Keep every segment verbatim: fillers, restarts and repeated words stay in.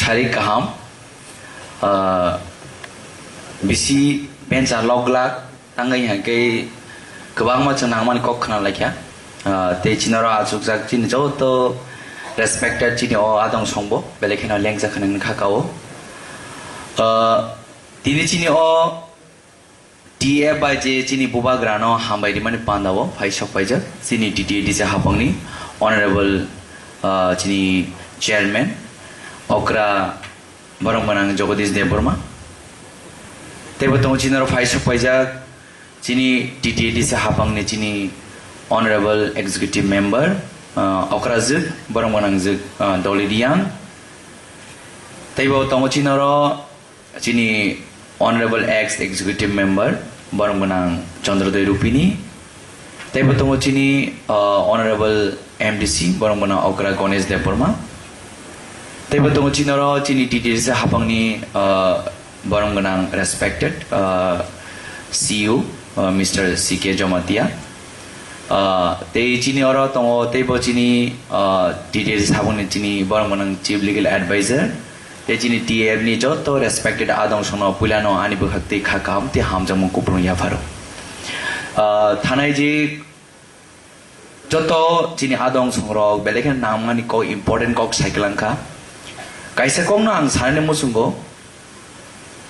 Sari kaham, ah, bisi bencha loglak tangwi hwnkhe kwbangma chwng nangmani kok khna laikha. Ah, tei chini oro achukjak chini joto respected chini o adong songbo belai kheno lengjak hwnwi kha kao. Ah, tini chini o T F bai je chini bubagrano hambai rimani pandao phai sok paijak chini T T A D C hapangni Honorable, ah, chini Chairman okra borok gwnang Jagadish Debbarma. Teibo tongo chini oro phai sok paijak chini T T A D C hapangni chini Honorable Executive Member, ah, okrajwk borok gwnangjwk, ah, Dolly Riang. Teibo tongo chini oro chini Honorable ex Executive Member borok gwnang Chandrodoi Rupini, teibo tongo chini, ah, Honorable M D C borok gwnang okra Ganesh Debbarma, teibo tongo chini oro chini T T A D C hapangni, ah, borok gwnang respected, ah, C E O, ah, Mister C K Jamatia, ah, tei chini oro tongo teibo chini, ah, T T A D C hapangni chini borok gwnang Chief Legal Advisor, tei chini T F ni joto respected adong sono puilano ani bwkhak tei kha kaham tei hamjakmung kupulung yapharo. Ah, thanai je joto chini adong songrok belai kheno nangmani kok, important kok sai kwlangkha. Kaisa kokno ang sanani muchungo,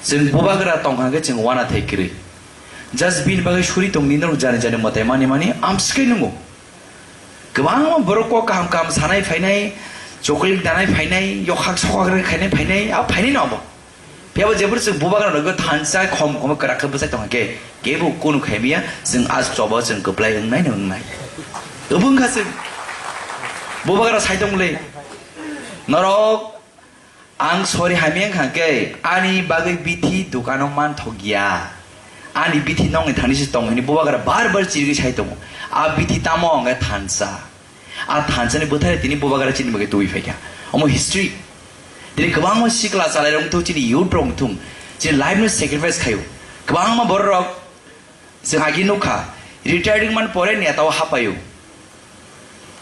chwng bubagra tongkha khe chwng uanathai kwrwi. Just bini bagwi suri tongni norok jani jani mwtai mani mani amswkhe nungo. Kwbangma borok kok kaham kaham sanai phainai, chocolate danai phainai, yokhak sokhak rwkhainai phainai, a phainai no abo. Phiya bo jephuru chwng bubagra rwgwi thansa khom khom kwrak khe bwsai tongkha khe, kebo kunu khaimiya, chwng a chobo chwng kwplai wngnai no wngnai. Obo wngkha chwng bubagra sai tongmole. Norok Ang sori hamya wngkha khe ani bagwi bithi dukano manthokya. Ani bithi nokni thani se tong hwnwi bubagra bar bar chirigwi sai tongo. A bithi tamo hwnkhe thansa. A thansani bwthai tini bubagra chini bagwi tubui phaikha. Omo history. Tini kwbangma sikla chalairok wngthung, chini youth rok wngthung, chini life no sacrifice khaio. Kwbangma bororok Chwng agi nukha, retire wngmani pore netao hapaio.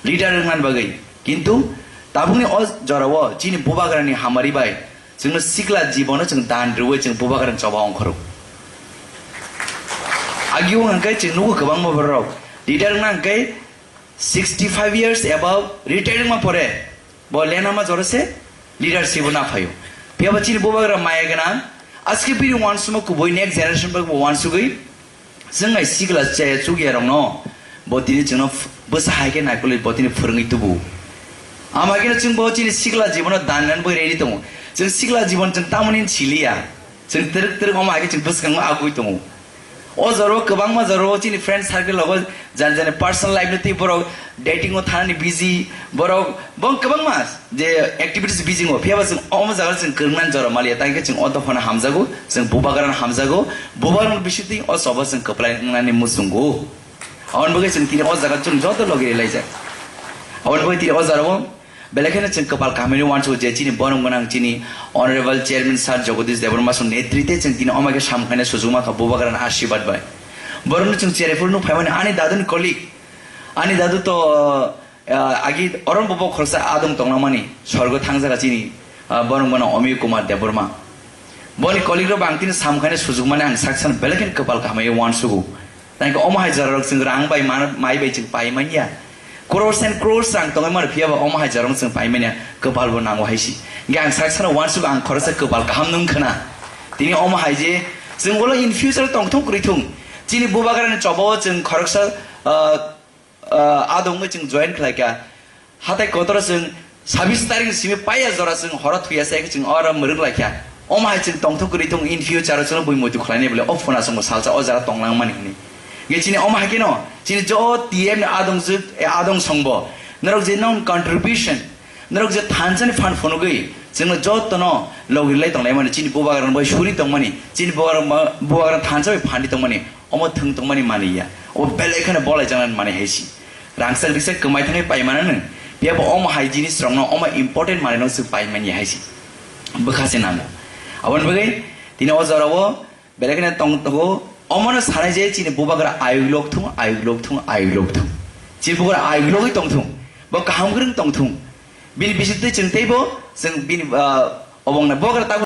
Leader wngmani bagwi. Kintu tabukni o jorao chini bubagrani hamari bai chwngno sikla jibono chwng dan rwui chwng bubagrani choba ongkhoro. Agi wng hwnkhe chwng nugo kwbangma borok. Leader wngna hwnkhe sixty five years above retire wngma pore bo lenama jora se leadership o naphaio. Phiya ba chini bubagra maya gwnang, aske bini uansukma kubui next generation bai bo uansugui chwng hai sikla chaya chukya rokno bo tini chwngno ph-, bwsa hai khe naikolwi bo tini phwrwngwi tubu. Ama khe chwng bo chini sikla jibono dan nan bo ready tongo. Chwng sikla jibon chwng tamoni siliya. Chwng twrwk twrwk omo hai khe chwng bwskango agui tongo. O jorao kwbangma jorao chini friend circle rogo jani jani personal life ni twi borok dating o thanani busy, borok bong kwbangma je activities busy wngo, phiya ba chwng omo jaga chwng kwrwngmani jora maliya, tang khe chwng o dophano hamjago, chwng bubagrano hamjago, bubagrano bisingtwi o choba chwng kwplai wngnani muchungo. Aboni bagwi chwng tini o jaga chwng joto logi relaijak. Aboni bagwi tini o jorao Belai kheno chwng kwpal kaham hwnwi uansukgo je chini borom gwnang chini Honorable Chairman Sir Jagadish Debbarma song netrite chwng tini omo khe samkhaina suchukma kha bubagrani ashirbad bai. Borokno chwng cherephuruno phaimani ani daduni colleague, ani dadu to, ah, agi oron bo bo khoroksa adong tongnamani sorgo thangjaga chini, ah, borom gwnang Omiyo Kumar Debbarma. Boni colleague rok bangtini samkhaina suchukmani ang sak san belai kheno kwpal kaham hwnwi uansugo. Tangkhe omo hai jorarok chwng rang bai man-, mai bai chwng pai manya. Crores and crores rang tongwi mano, phiya ba omo hai jorarok chwng pai manya, kwpal bo nango hai si. Hingkhe ang sak sano uansuk ang khoroksa kwpal kaham nung khna. Tini omo hai je chwng ulo in future tongthung kwrwi thung. Chini bubagrani choba o chwng khoroksa, ah, ah, adongwi chwng join khlaikha. Hatai kotor chwng sabis tarik simi paiya jora chwng horo thuya se chwng oro mwrwk laikha. Omo hai chwng tongthok kwrwi thung in future o chwngno bui muitu khlainai bole o phuna chwngbo salsa o jora tonglang mani hwnwi. Ge chini omo hai kheno chini jo T M ni adong jwk, e adong songbo norok je non contribution, norok je thansani phan phunugwi chwngno jotono logi lai tonglai mani, chini bubagrang bai suri tongmani, chini bubagrang ba-, bubagrang thansa bai phandi tongmani, omo thwng tongmani mani ya. O belai kheno bolai janani mani hai si. Rangchak rikchak kwmai thangwi pai mano nwng. Phiya bo omo hai jinis rokno, omo important manwi no chwng pai manya hai se. Bwkha se nango. Aboni bagwi tini o jora o belai kheno tong tongo. Omo no sanai je chini bubagra ayuk lok thung, ayuk lok thung, ayuk lok thung. Chini bubagra ayuk logwi tong thung. Bo kaham kwrwng tong thung. Bini bisingtwi chwng teibo chwng bini, ah, Wng na bogra tabuk